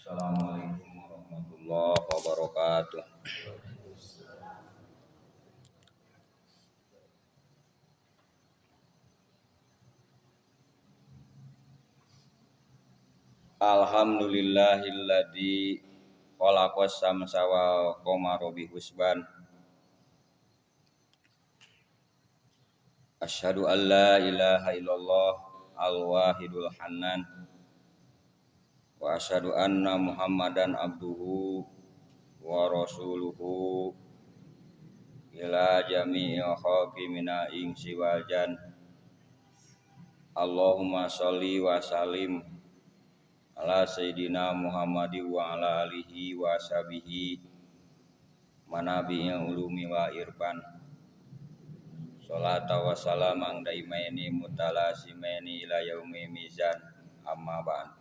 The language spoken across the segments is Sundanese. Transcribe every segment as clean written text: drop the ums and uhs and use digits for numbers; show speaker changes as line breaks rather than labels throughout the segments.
Assalamualaikum warahmatullahi wabarakatuh. Alhamdulillahilladzi khalaqas samsa wal qamara bi husban. Asyhadu an la ilaha illallah al-wahidul hannan. Wa asyhadu anna Muhammadan abduhu wa rasuluhu ila jami'il khalqi minal insi wal jan. Allahumma sholli wa sallim ala sayyidina Muhammadi wa ala alihi wa sahbihi manabi'il ulumi wa irfan. Salata wa salamang daimaini mutalasimaini ila yaumi mizan. Amma ba'd.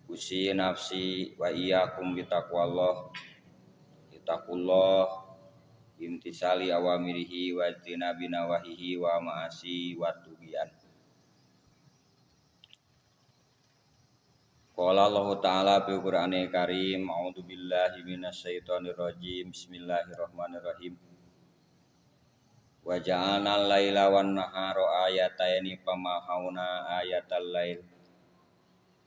Usi nafsi wa iyyakum bitaqwallah. Ittaqullah imtisali awamirihi wa ijtinabi nawahihi wa ma'asi wa tughyan. Qala Allahu ta'ala fil Qur'anil Karim, a'udzu billahi minasyaitonir rajim. Bismillahirrahmanirrahim. Wa ja'alna al-laila wan nahara ayataini famahawna ayatal lail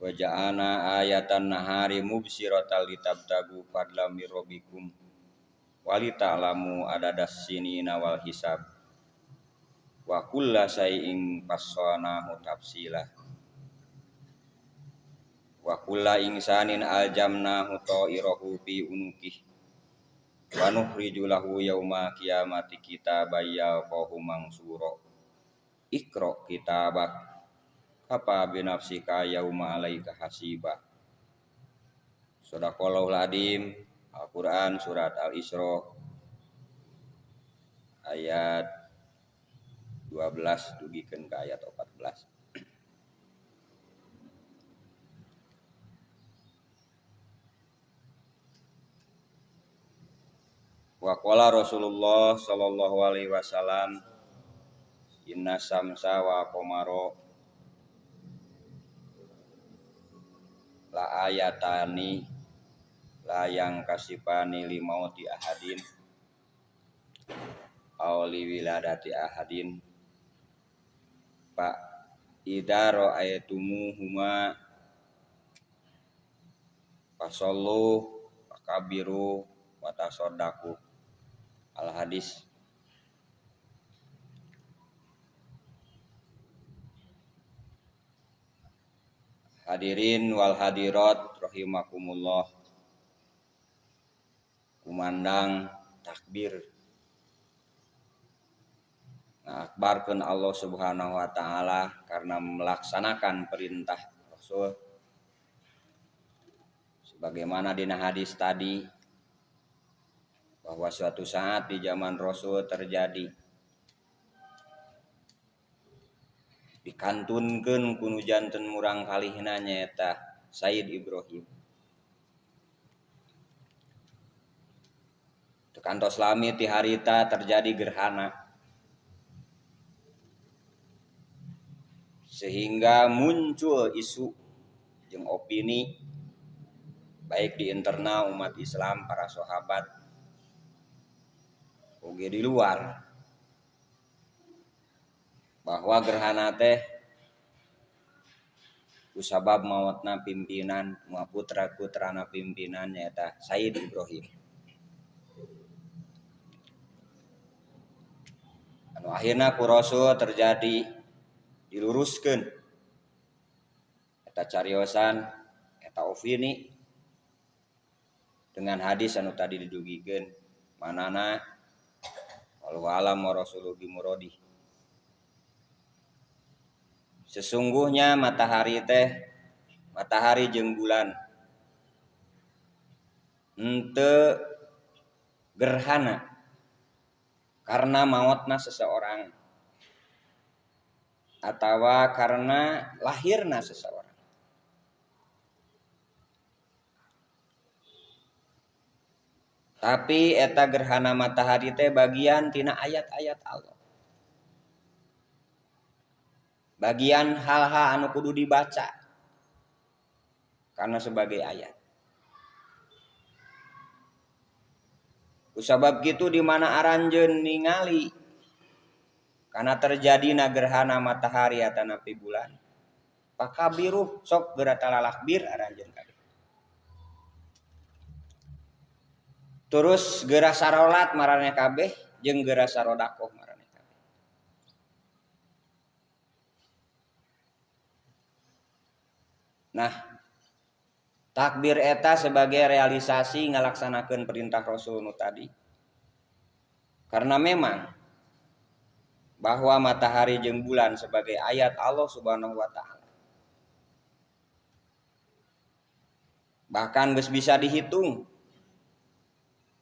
wa ja'alna ayatan nahari mubsiratan litabtagu fadlam mir rabbikum wa lita'lamu adadas sinina wal hisab wa kulla syai'in fassalnahu tafsila wa kulla insanin aljamnahu ta'irahu fi unuqih wa nukhriju lahu yauma qiyamati kitaban yalqahu mansura. Iqra kitabak kafa binafsika yauma alaika hasiba. Shadaqallahul adzim. Al-Qur'an surat Al-Isra ayat 12 dugikeun ka ayat 14. Wa qala Rasulullah sallallahu alaihi wasallam, inna samsa wa qamara la ayatani la yang kasifani limauti ahadin aw li wiladati ahadin fa idza ra'aitumuhuma fasallu fakabiru wa tasaddaqu. Al hadis. Hadirin wal hadirat rahimakumullah. Kumandang takbir. Nah, akbarkeun Allah Subhanahu wa taala karena melaksanakan perintah Rasul. Sebagaimana dina hadis tadi bahwa suatu saat di zaman Rasul terjadi dikantunkeun ku nu janten murang kalihna nyaeta Sayyid Ibrahim. Teu kantos lami ti harita terjadi gerhana sehingga muncul isu jeung opini baik di internal umat Islam para sahabat oge di luar bahwa gerhana teh kusabab maotna pimpinan putra-putrana pimpinan nyaeta Sayyid Ibrahim. Anu akhirna ku Rasul terjadi diluruskeun eta cariosan eta opini dengan hadis anu tadi didugikeun manana wallahu alam wa rasuluhu bimuradi. Sesungguhnya matahari teh matahari jeung bulan henteu gerhana karena maotna seseorang atawa karena lahirna seseorang. Tapi eta gerhana matahari teh bagian tina ayat-ayat Allah. Bagian hal-hal anu kudu dibaca. Karena sebagai ayat. Kusabab kitu di mana aranjeun ningali karena terjadina gerhana matahari atanapi bulan. Pakabiruh sok geura talalakbir aranjeun kabeh. Terus geura sarolat maraneh kabeh jeung geura sarodakoh maraneh kabeh. Nah, takbir eta sebagai realisasi ngalaksanakeun perintah Rasul nu tadi. Karena memang bahwa matahari jeung bulan sebagai ayat Allah Subhanahu wa taala. Bahkan geus bisa dihitung.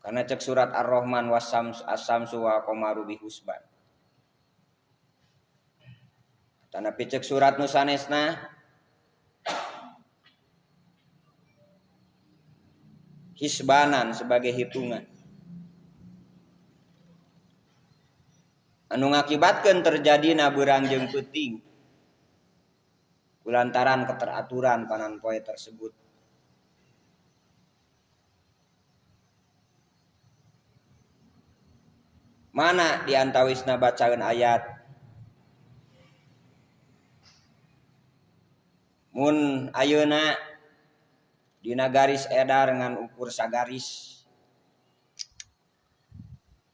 Karena cek surat Ar-Rahman wasyams as-samsu wa qamaru bihusban. Tanapi cek surat nu sanesna hisbanan sebagai hitungan. Anu ngakibatkeun terjadina beurang jeung peuting kulantaran keteraturan panan poe tersebut. Mana di antawisna bacaeun ayat mun ayeuna dina garis edar ngan ukur sagaris,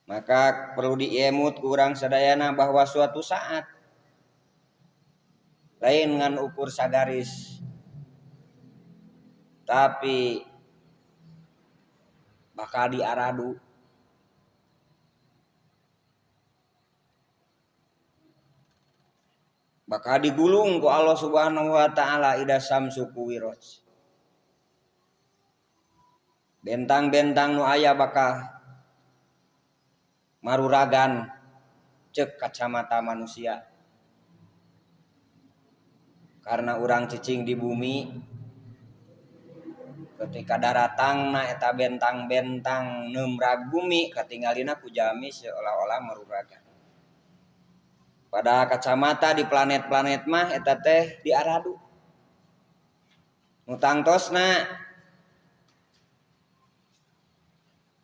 maka perlu diemut ku urang sadayana bahwa suatu saat lain ngan ukur sagaris tapi bakal diaradu. Bakal digulung ku Allah Subhanahu wa taala ida samsu kuwirot. Bentang-bentang nu aya bakal maruragan cek kacamata manusia. Karena urang cicing di bumi ketika daratangna eta bentang-bentang neumrag bumi katingalina ku jalmi seolah-olah maruragan. Pada kacamata di planet-planet mah eta teh diaradu. Nu tangtosna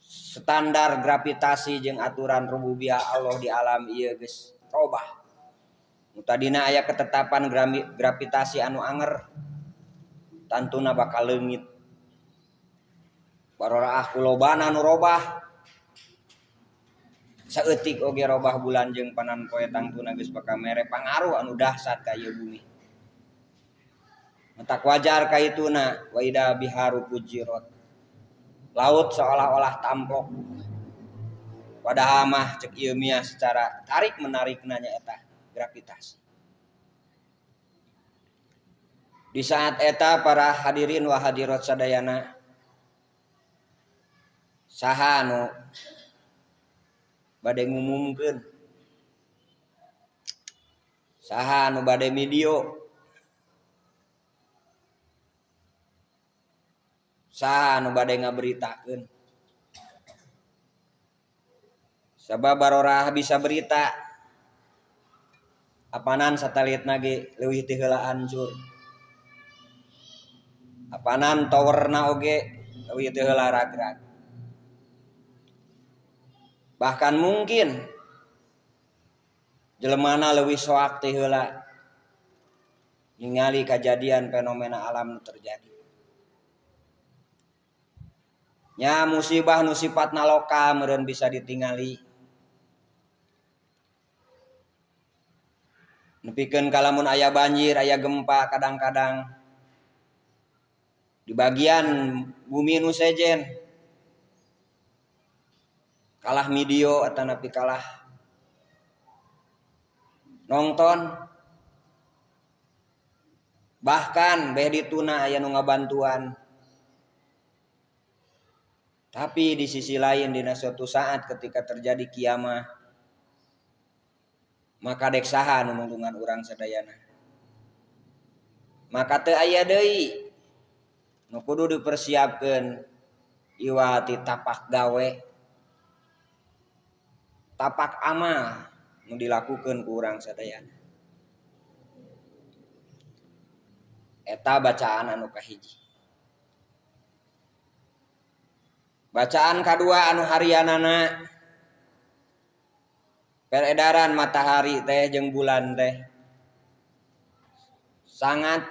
standar gravitasi jeung aturan rububiyah Allah di alam ieu geus robah. Nu tadina aya ketetapan gravitasi anu anger tantuna bakal leungit. Baroraah kulobana nu robah. Saeutik oge robah bulan jeung panan poe tangtuna geus bakal mere pangaruh anu dahsyat ka ieu bumi. Matak wajar ka ituna wa ida biharu fujirat. Laut seolah-olah tamplok. Padahal mah cek ilmiah secara tarik menarik nanya eta gravitasi. Di saat eta para hadirin wa hadirat sadayana saha nu bade ngumumkeun, saha nu bade video, saha nu bade ngaberitakeun. Sabab barorah bisa berita apanan satelitna ge leuwih ti heula hancur, apanan towerna oge leuwih ti heula ragrag. Bahkan mungkin jelemana leuwih soak ti heula ningali kajadian fenomena alam nu terjadi. Nya musibah nu sifatna lokal meureun bisa ditingali. Nepikeun kalamun aya banjir, aya gempa kadang-kadang di bagian bumi nu sejen kalah video atanapi kalah nonton, bahkan beh dituna aya nu ngabantuan. Tapi di sisi lain dina suatu saat ketika terjadi kiamah maka dek saha nu nungtungan urang sadayana. Maka teu aya deui nu kudu dipersiapkeun iwa ti tapak gawe, tapak amal nu dilakukeun ku urang sadayana. Eta bacaan anu kahiji. Bacaan kadua anu harianana peredaran matahari teh jeung bulan teh sangat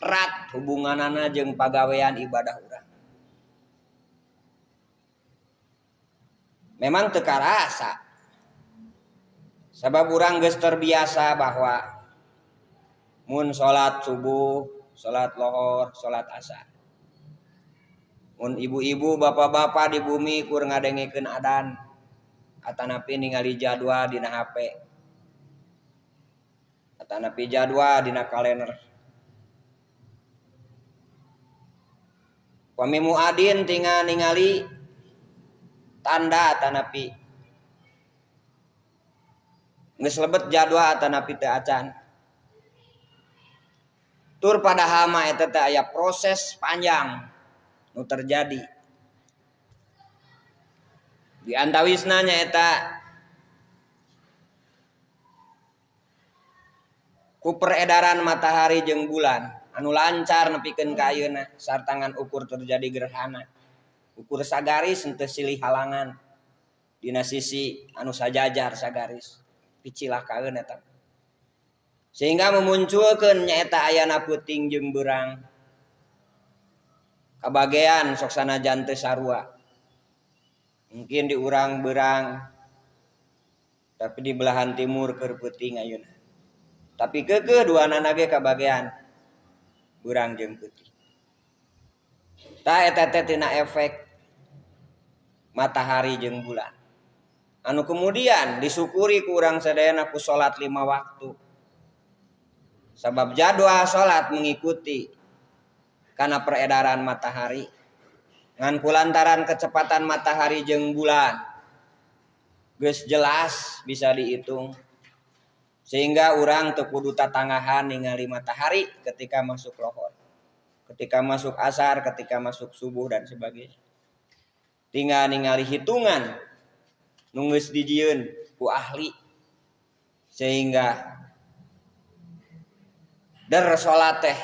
erat hubunganana jeung pagawean ibadah urang. Memang teu karasa sabab urang geus terbiasa bahwa mun salat subuh, salat lohor, salat asar. Mun ibu-ibu, bapak-bapak di bumi kur ngadengekeun adan atanapi ningali jadwal dina HP atanapi jadwal dina kalender. Pami muadin tinggal ningali tanda atanapi geus lebet jadwal atanapi teu acan. Tur padahal mah eta teh aya proses panjang nu terjadi. Di antawisna nyaeta ku peredaran matahari jeung bulan anu lancar nepikeun ka ayeuna sartangan ukur terjadi gerhana. Ukur sagaris henteu silih halangan dina sisi anu sajajar sagaris picilakaeun eta. Sehingga memunculkeun nyaeta ayana peuting jeung beurang. Kabagean sok sanajan teu sarua. Mungkin di urang beurang tapi di belahan timur keur peuting ayeuna. Tapi keukeuh duanana ge kabagean beurang jeung peuting. Tah eta teh tina efek matahari jeung bulan. Anu kemudian disyukuri ku urang sadayana ku salat 5 waktu. Sabab jadwal salat mengikuti kana peredaran matahari. Ngan kulantaran kecepatan matahari jeung bulan geus jelas bisa dihitung. Sehingga urang teu kudu tatangahan ningali matahari ketika masuk lohor, ketika masuk asar, ketika masuk subuh dan sebagainya. Tinggal ningali hitungan nu geus dijieun ku ahli sehingga der salat teh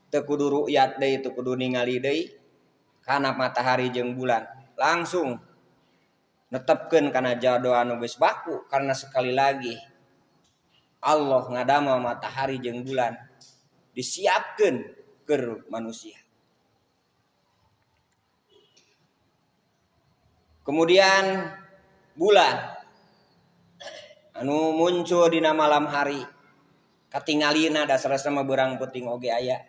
teu kudu ru'yat deui, teu kudu ningali deui kana matahari jeung bulan, langsung netepkeun kana jadwal anu geus baku karena sekali lagi Allah ngadamel matahari jeung bulan disiapkeun keur manusia. Kemudian bulan anu muncul dina malam hari katingalina dasarna mah beurang peuting oge aya.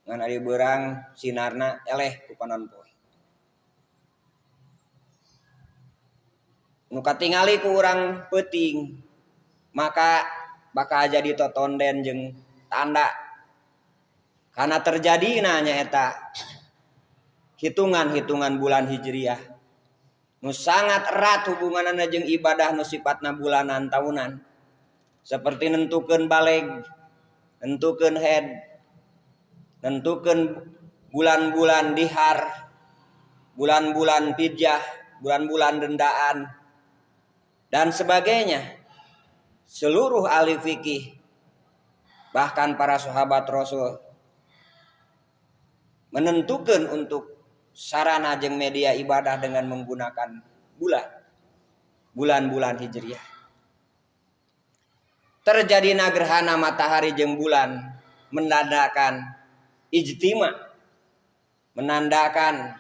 Ngan ari beurang sinarna eleh ku panon poe. Nu katingali ku urang peuting maka bakal jadi totonden jeung tanda karena terjadina nyaeta hitungan-hitungan bulan Hijriah nu sangat erat hubunganna jeung ibadah nu sifatna bulanan tahunan seperti nentukeun baleg, nentukeun head, nentukeun bulan-bulan dihar, bulan-bulan pijah, bulan-bulan dendaan dan sebagainya. Seluruh ahli fikih bahkan para sahabat Rasul menentukan untuk sarana jeung media ibadah dengan menggunakan bulan, bulan-bulan Hijriah. Terjadi gerhana matahari jeung bulan menandakan ijtima, menandakan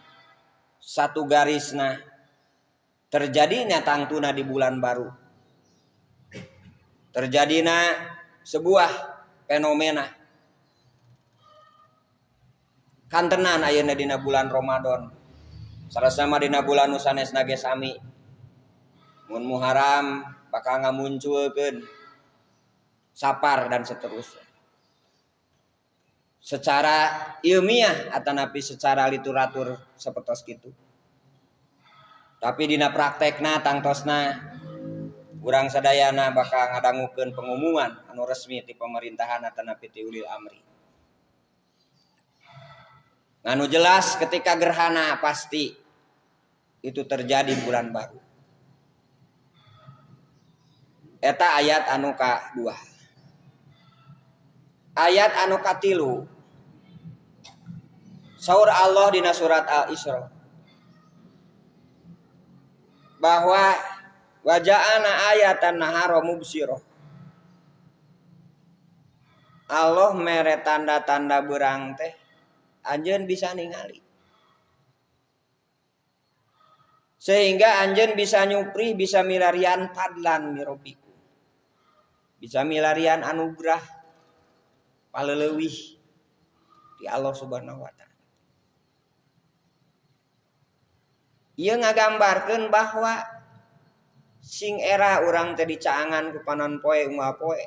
satu garisna terjadinya tangtuna di bulan baru. Terjadina sebuah fenomena kantenan ayeuna dina bulan Ramadan. Sarasama dina bulan nu sanesna ge sami. Mun Muharram bakal ngamunculkeun Safar dan seterusnya. Secara ilmiah atanapi secara literatur sapertos kitu. Tapi dina praktekna tangtosna urang sadayana bakal ngadangukeun pengumuman anu resmi ti pemerintahan atanapi ti ulil amri. Nganu jelas ketika gerhana pasti itu terjadi bulan baru. Eta ayat anu ka-2. Ayat anu ka-3. Saur Allah dina surat Al-Isra. Bahwa waja'ana ayatan nahara mubsirah. Allah mere tanda-tanda beurang teh anjeun bisa ningali. Sehingga anjeun bisa nyupri, bisa milarian fadlan mirabbikum. Bisa milarian anugerah paleleuwih di Allah Subhanahu wa taala. Ieu ngagambarkeun bahwa sing era urang teh dicaangan ku panon poe unggal poe.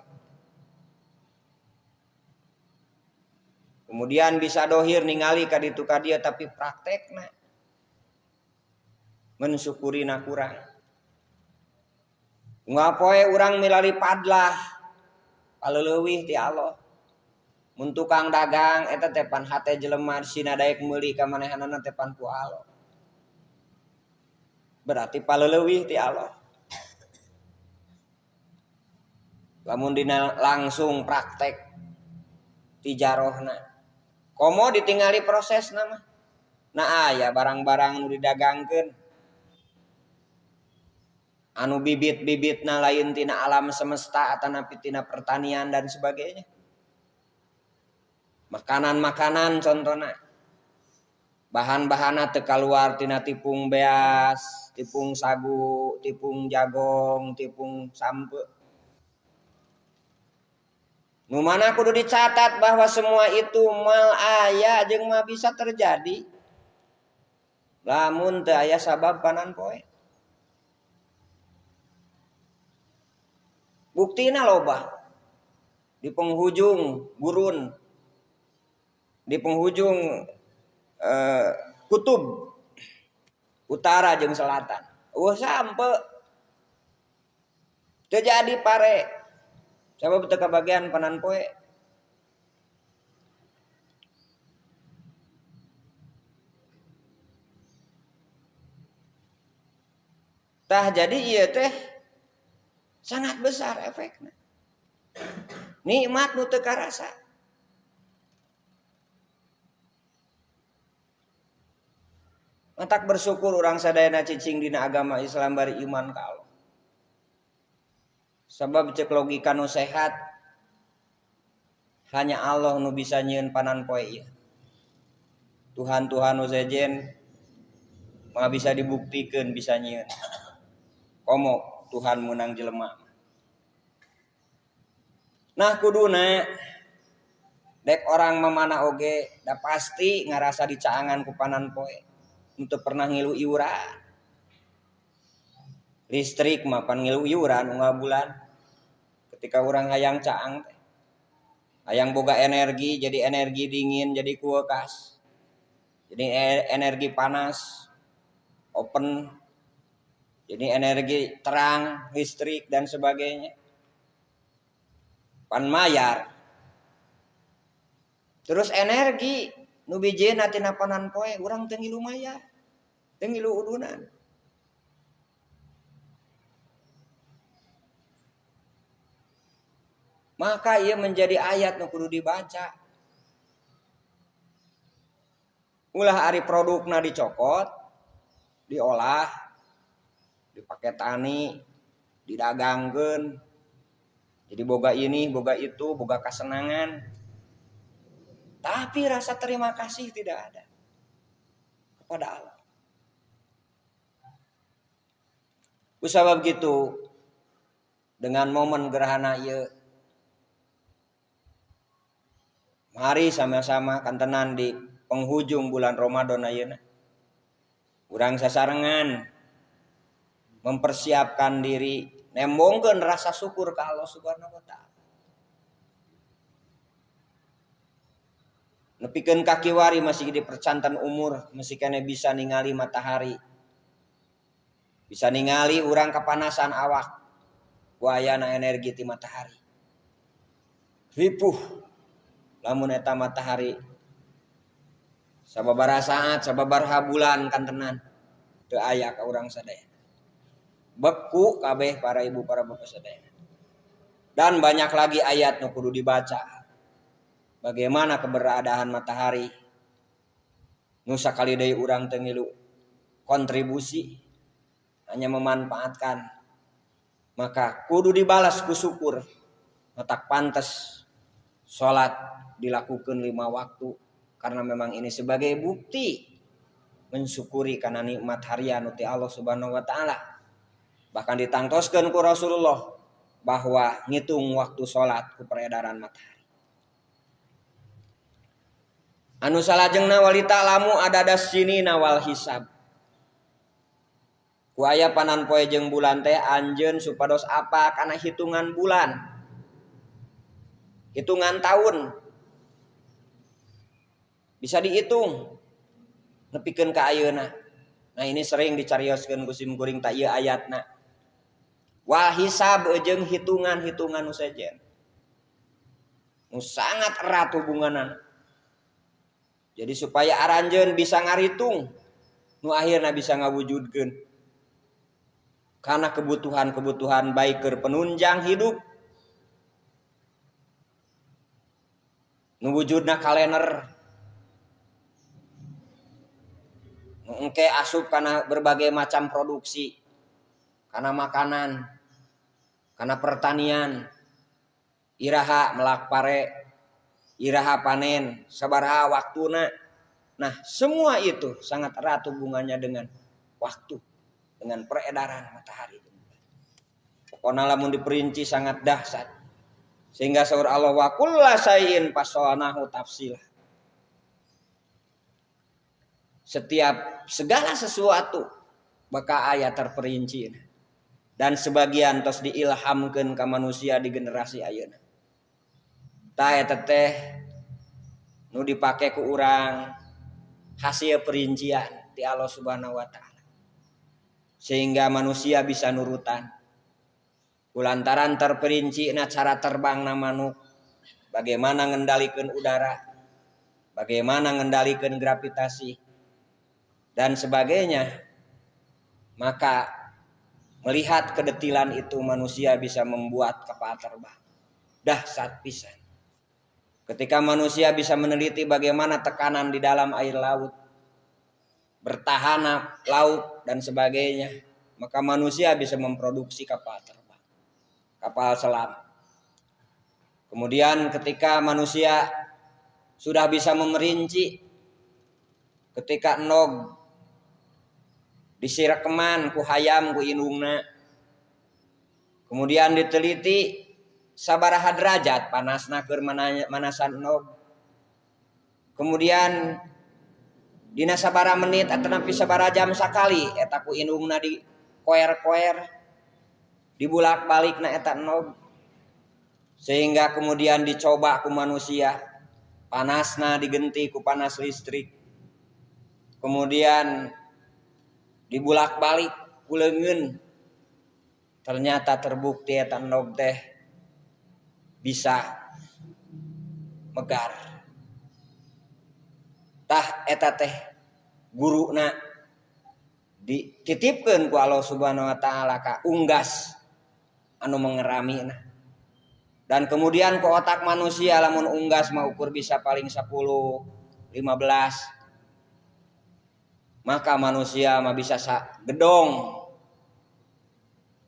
Kemudian bisa dohir ningali ka ditu ka dieu tapi praktekna mensyukurina kurang. Unggal poe urang milari padlah paleleuwih ti Allah. Mun tukang dagang eta teh pan hate jelema sina daek meuli ka manehanana teh pan ku Allah. Berarti paleleuwih ti Allah. Lamun dina langsung praktek tijarohna. Komo ditingali prosesna mah. Nah aya barang-barang nu didagangkeun. Anu bibit-bibitna lain tina alam semesta atanapi tina pertanian dan sebagainya. Makanan-makanan contohna. Bahan-bahanna teu kaluar tina tipung beas, tipung sagu, tipung jagong, tipung sampe. Nu mana kudu dicatat bahwa semua itu mal aya jeung mah bisa terjadi. Lamun teu aya sabab panan poe. Buktina loba. Di penghujung gurun, di penghujung kutub utara jeung selatan. Eueuh sampe teu jadi pare. Sabab teu kabagian panan poe. Tah jadi ieu teh sangat besar efekna. Nikmat nu teu karasa. Matak bersyukur urang sadayana cicing dina agama Islam bari iman ka Allah. Sabab cek logika nu sehat hanya Allah nu bisa nyieun panan poe ieu. Tuhan-tuhan nu sejen mah bisa dibuktikeun bisa nyieun. Komo Tuhan menang jelema. Nah kuduna dek orang mamana oge da pasti ngarasa dicaangan ku panan poe. Untuk pernah ngilu iuran. Listrik mah pan ngilu iuran unggal bulan. Ketika urang hayang caang teh. Hayang boga energi jadi energi dingin jadi kulkas. Jadi energi panas open. Jadi energi terang, listrik dan sebagainya. Pan mayar. Terus energi nu bijieuna tina panan poe urang teu ngilu mayar. Teu ngilu udunan. Maka ia menjadi ayat nu kudu dibaca. Ulah ari produkna dicokot, diolah, dipakai tani, didagangkeun. Jadi boga ini, boga itu, boga kesenangan. Tapi rasa terima kasih tidak ada kepada Allah. Kusabab gitu, dengan momen gerhana ieu, mari sama-sama kantenan di penghujung bulan Ramadan ayeuna. Urang sasarengan mempersiapkan diri, nembongkeun rasa syukur ka Allah Subhanahu wa taala. Nepikeun kaki wari masih di percantan umur, masih kene bisa ningali matahari. Bisa ningali urang kepanasan awak ku ayana energi ti matahari. Ripuh lamun eta matahari sababaraha saat, sababaraha bulan kantenan teu aya ka urang sadayana. Beku kabeh para ibu para bapak sadayana. Dan banyak lagi ayat nu kudu dibaca. Bagaimana keberadaan matahari? Nu sakali deui urang teu ngilu kontribusi. Hanya memanfaatkan. Maka kudu dibalas ku syukur. Matak pantes salat dilakukan 5 waktu karena memang ini sebagai bukti mensyukuri karena nikmat harian ti Allah Subhanahu wa taala. Bahkan ditangtoskeun ku Rasulullah bahwa ngitung waktu salat ku peredaran matahari. Anu salajengna walita lamu adada sinina wal hisab. Ku aya panan poe jeung bulan teh anjeun supados apa kana hitungan bulan, hitungan tahun bisa dihitung nepikeun ka ayeuna. Nah ini sering dicarioskeun ku sim kuring tak ieu ayatna. Wal hisab jeung hitungan-hitungan nu sejen. Nu sangat erat hubunganna. Jadi supaya aranjeun bisa ngaritung nu akhirna bisa ngawujudkeun. Karena kebutuhan-kebutuhan baik keur penunjang hidup. Nu wujudna kalender. Nu engke asup kana berbagai macam produksi. Kana makanan, kana pertanian. Iraha melak pare, iraha panen, sabaraha waktuna. Nah, semua itu sangat erat hubungannya dengan waktu, dengan peredaran matahari. Pokona lamun diperinci sangat dahsyat. Sehingga saur Allah wa kulla syai'in fassalnahu tafsila. Setiap segala sesuatu maka aya terperinci. Dan sebagian tos diilhamkeun ka manusia di generasi ayeuna. Tah eta teh nu dipake ku urang hasil perincian ti Allah Subhanahu wa taala. Sehingga manusia bisa nurutan. Kulantaran terperinci na cara terbangna manuk, bagaimana ngendalikeun udara, bagaimana ngendalikeun gravitasi dan sebagainya. Maka melihat kedetilan itu manusia bisa membuat kapal terbang. Dahsyat pisan. Ketika manusia bisa meneliti bagaimana tekanan di dalam air laut, bertahan laut dan sebagainya, maka manusia bisa memproduksi kapal terbang, kapal selam. Kemudian ketika manusia sudah bisa memerinci, ketika endog disirekeman ku hayam ku indungna, kemudian diteliti sabaraha derajat panasna keur manasan endog, kemudian dina sabaraha menit atanapi sabaraha jam sakali eta ku indungna di koer-koer, dibulak-balikna eta endog, sehingga kemudian dicoba ku manusia panasna digenti ku panas listrik, kemudian dibulak-balik ku leungeun, ternyata terbukti eta endog teh bisa megar. Tah eta teh guruna dititipkeun ku Allah Subhanahu wa taala ka unggas anu mengeramina. Dan kemudian ku otak manusia lamun unggas mah ukur bisa paling 10, 15. Maka manusia mah bisa gedong.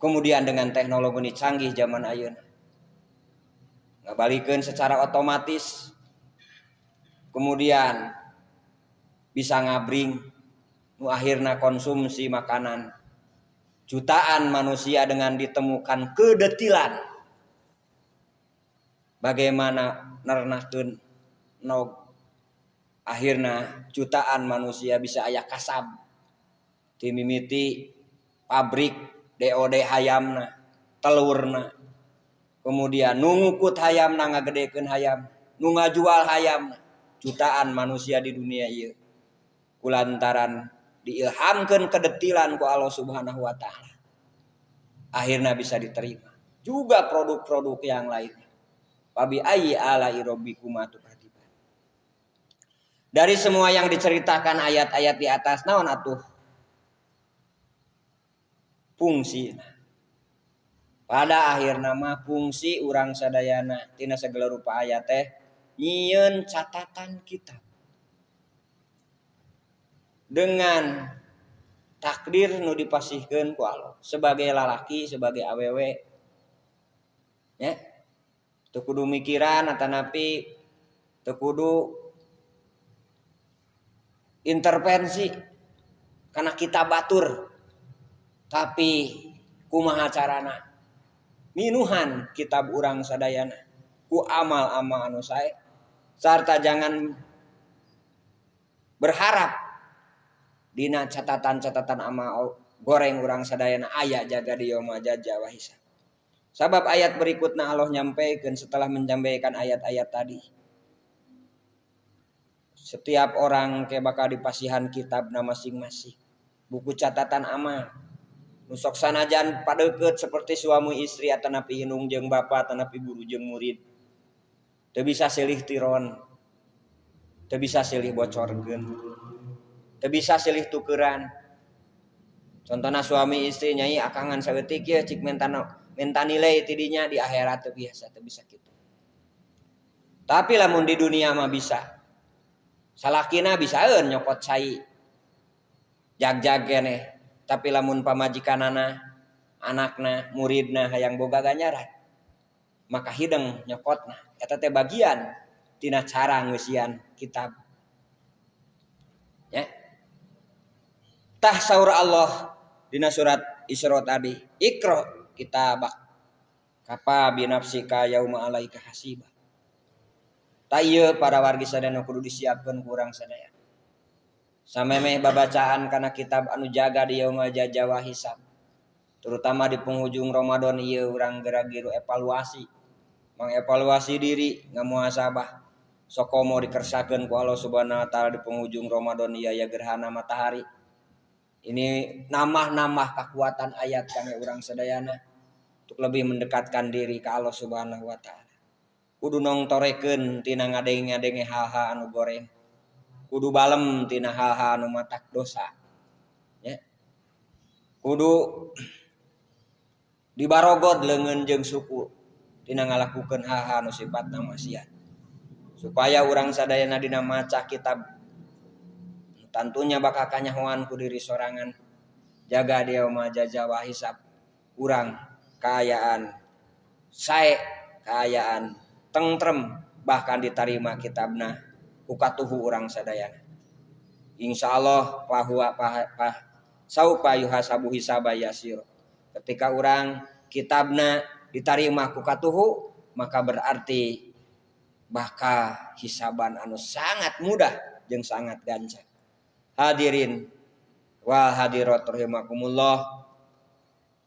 Kemudian dengan teknologi canggih zaman ayeuna ngabalikeun secara otomatis, kemudian bisa ngabring nu akhirna konsumsi makanan jutaan manusia dengan ditemukan kedetilan bagaimana nernakeun nog, akhirna jutaan manusia bisa aya kasab timimiti pabrik DOD hayamna, telurna, kemudian nu ngukut hayamna, ngagedekeun hayam, nu ngajual hayamna, jutaan manusia di dunia ieu kulantaran diilhamkeun kedetilan ku Allah Subhanahu wa taala akhirna bisa diterima juga produk-produk yang lainnya. Fabi ayyi ala'i rabbikuma tukadziban. Dari semua yang diceritakan ayat-ayat di atas, naon atuh fungsi? Pada akhirna mah fungsi urang sadayana tina segala rupa ayat teh nyieun catatan kitab dengan Takdir nu dipasihkeun ku Allah sebagai lalaki, sebagai awewe nya. Teu kudu mikiran atanapi teu kudu intervensi karena kita batur, tapi kumaha carana minuhan kitab urang sadayana ku amal-amal anu sae, sarta jangan berharap dina catatan-catatan amal goreng urang sadayana aya jaga di yauma jaza wa hisab. Sabab ayat berikutna Allah nyampaikan setelah menyampaikan ayat-ayat tadi, setiap orang ke bakal dipasihan kitabna masing-masing, buku catatan amal. Nu sok sanajan padeukeut seperti suami istri atanapi indung jeung bapa atanapi guru jeung murid, teu bisa silih tiron, teu bisa silih bocorkeun, teu bisa silih tukeran. Contohna suami istri nyai akangan saeutik ieu cik menta nilai tidinya di akhirat teu biasa, teu bisa kitu. Tapi lamun di dunia mah bisa. Salakina bisaeun nyokot cai jag-jag keneh, tapi lamun pamajikanana, anakna, muridna hayang boga ganjaran, maka hideng nyokotna. Eta teh bagian tina cara ngeusian kitab. Ya. Tah saur Allah dina surat Isra tadi, Iqra kitabak kafa binafsika yauma alaika hasiba. Tah ieu para wargi sadaya kudu disiapkeun ku urang sadaya. Samemeh babacaan kana kitab anu jaga di yauma jaza wa hisab. Terutama di penghujung Ramadan ieu urang geura-geura evaluasi, mengevaluasi diri, ngamuhasabah. Sokomo dikersakeun ku Allah Subhanahu wa taala di penghujung Ramadan ieu aya gerhana matahari. Ini nambah-nambah kekuatan ayat kami urang sadayana untuk lebih mendekatkan diri ke Allah Subhanahu wa taala. Kudu nongtorekeun tina ngadenge-ngadenge hal-hal anu goreng. Kudu balem tina hal-hal anu matak dosa. Ya. Kudu dibarogod leungeun jeung suku tina ngalakukeun hal-hal anu sifatna maksiat. Supaya urang sadayana dina maca kitab tentunya bakal kanyahoan ku diri sorangan. Jaga dia mah jaza wa hisab. Urang kaayaan sae, kaayaan tengrem, bahkan diterima kitabna ku katuhu urang sadayana. Insyaallah bahwa saupa yuhasabu hisaba yasir. Ketika urang kitabna diterima ku katuhu, maka berarti bakal hisaban anu sangat mudah jeung sangat gancang. Hadirin wal hadirat rahimakumullah,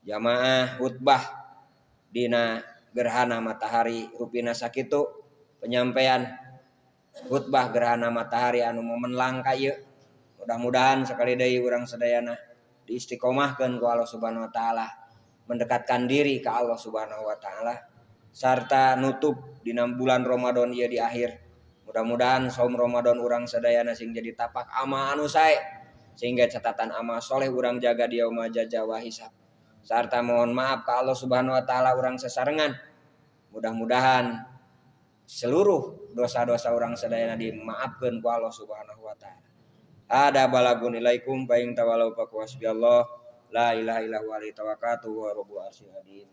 jamaah khutbah dina gerhana matahari rupina sakitu penyampaian khutbah gerhana matahari anu momen langka ieu. Mudah-mudahan sekali deui urang sadayana diistiqomahkeun ku Allah Subhanahu wa taala, mendekatkan diri ka Allah Subhanahu wa taala, sarta nutup dina bulan Ramadan ieu di akhir. Mudah-mudahan saum Ramadan urang sadayana sing jadi tapak amal anu sae, sehingga catatan amal soleh urang jaga di yauma jaza wa hisab. Sarta mohon maaf ka Allah Subhanahu wa taala urang sesarengan. Mudah-mudahan seluruh dosa-dosa urang sadayana dimaafkeun ku Allah Subhanahu wa taala. Ada balagun ilaikum fa in tawalau fa hasbiyallah la ilaha illa huwa alaihi tawakkaltu wa rabbul arsyil azim.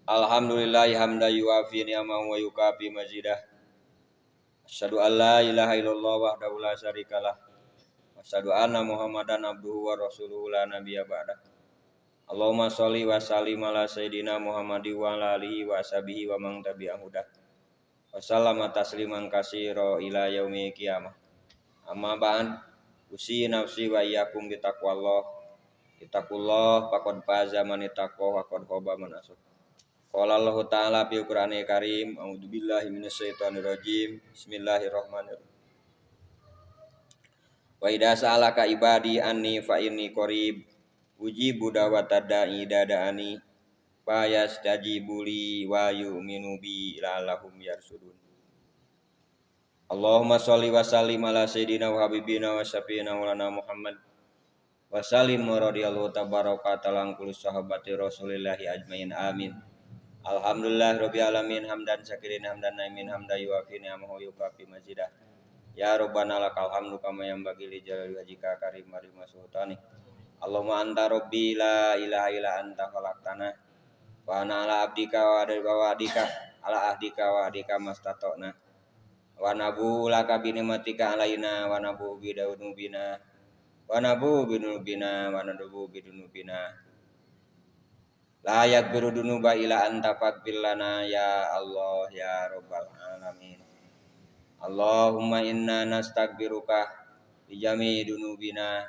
Alhamdulillahi hamda yuafi ni'amahu wa yukafi mazidah. Asyhadu an la ilaha illallah wahdahu la syarikalah. Asyhadu anna Muhammadan abduhu wa rasuluhu la nabiyya ba'dah. Allahumma sholli wa sallim ala sayidina Muhammadin wa ala alihi wa ashabihi wa man tabi'ahu hudah. Wa sallama tasliman katsira ila yaumil qiyamah. Amma ba'd, usi nafsi wa iyyakum bitaqwallah. Ittaqullah faqad faza man ittaqa wa qad khaba man asra. Qala Allahu ta'ala fi Qur'anil Karim, a'udzubillahi minasyaitonir rajim. Bismillahirrahmanirrahim. Wa idza sa'alaka ibadi anni fa inni qarib ujibu da'watad da'i idza da'ani fa yastajibu li wa yu'minu bi la'allahum yarsudun. Allahumma sholli wa sallim ala sayidina wa habibina wa syafi'ina maulana Muhammad wa sallim wa radhiyallahu tabaraka ta'ala an kulli sahabati rasulillahi ajmain amin. Alhamdulillah rabbil alamin hamdan syakirin hamdan naimin hamdan yuafi ni'amahu yukafi mazidah. Ya Rabbana lakal hamdu kama yanbaghi li jalali wajhika karim wa sultani. Allahumma anta rabbi la ilaha illa anta khalaqtana wa ana ala abdika wa wa'dika ala ahdika wa wa'dika mastata'na. Wa nabu laka bi ni'matika alaina wa nabu bi dunubina wa nabu bi dunubina wa nabu bi dunubina. La yaghfiru dunuba illa anta faghfir lana ya Allah ya rabbal alamin. Allahumma inna nastaghfiruka bi jami'i dunubina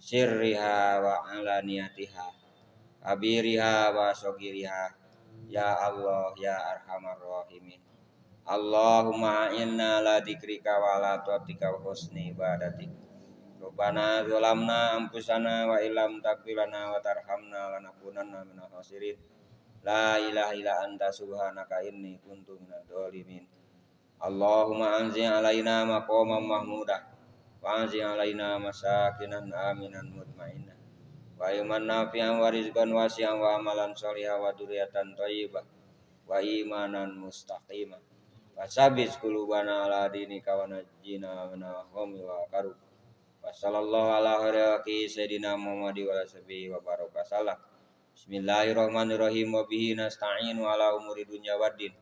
sirriha wa alaniyatiha kabiriha wa sogiriha ya Allah ya arhamar rahimin. Allahumma inna ala dzikrika wa ala taatika wa husni ibadatik. Rabbana zalamna anfusana wa illam taghfir lana wa tarhamna lanakunanna minal khasirin. La ilaha illa anta subhanaka inni kuntu minadh dhalimin. Allahumma anzil alaina maqaman mahmudah wa anzil alaina masakinan aminan mutmainnah wa ilman nafi'an wa rizqan wasi'an wa amalan sholihan wa dzurriyyatan thayyibah wa imanan mustaqimah wa sabit qulubana ala dinika wa najjina minal ghammi wa karub. Wa sallallahu ala khairi sayyidina Muhammad wa ala sahbihi wa baraka sallam. Bismillahirrahmanirrahim wa bihi nasta'inu ala umuri dunya waddin.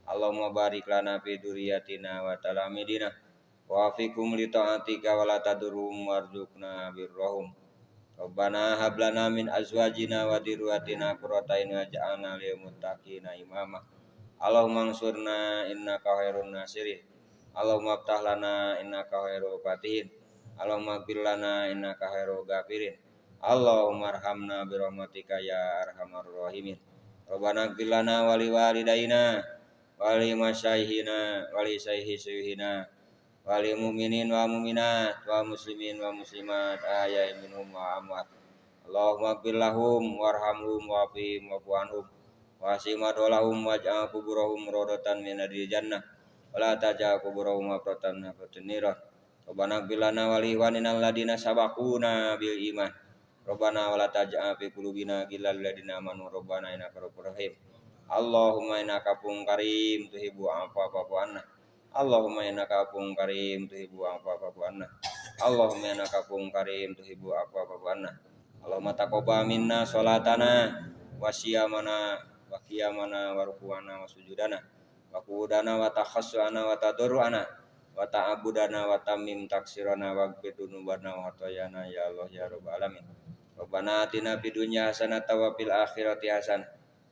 Allahumma barik lana fi dzurriyyatina wa talamidina wa wafiqhum li ta'atika wa la tadurhum warzuqna birrahum. Rabbana hab lana min azwajina wa dzurriyyatina qurrata a'yun waj'alna lil muttaqina imama. Allahumma ansurna innaka khairun nasirin. Allahumma aftah lana innaka khairul fatihin. Allahumma ighfir lana innaka khairul ghafirin. Allahumma arhamna bi rahmatika ya arhamar rahimin. Rabbana ighfir lana wa li walidayna wa li masyaihina wa li syaihi syuhina wa li mu'minin wa mu'minat wa muslimin wa muslimat ahya'i minhum wa amwat. Allahumma ighfir lahum warhamhum wa'afihim wa'fu anhum wa wasi' madolahum waj'al kuburahum rawdatan min riyadil jannah wa la taj'al kuburahum hafratan min hafratin niran. Rabbana ighfir lana wa li ikhwanina alladziina sabaquna bil iman. Rabbana wa la taj'al fi qulubina ghillan lil ladzina amanu rabbana innaka ra'ufur rahim. Allahumma innaka afuwwun karim tuhibbu afwa fa'fu anna. Allahumma innaka afuwwun karim tuhibbu afwa fa'fu anna. Allahumma innaka afuwwun karim tuhibbu afwa fa'fu anna. Allahumma taqabbal minna salatana wa siyamana wa qiyamana wa ruku'ana wa sujudana wa qu'udana wa takhassu'ana wa tadarru'ana wa ta'abbudana wa tammim taksirana wa ighfir dzunubana wa khatayana ya Allah ya rabbal alamin. Rabbana atina fid dunya hasanatan wa fil akhirati hasanah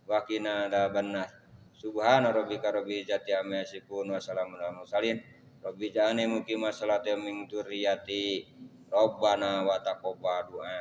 wa qina adzabannar. Subhana rabbika rabbil izzati amma yasifun wa salamun alal mursalin. Rabbi ij'alni muqimas sholati min dzurriyyati. Rabbana wa taqabbal du'a.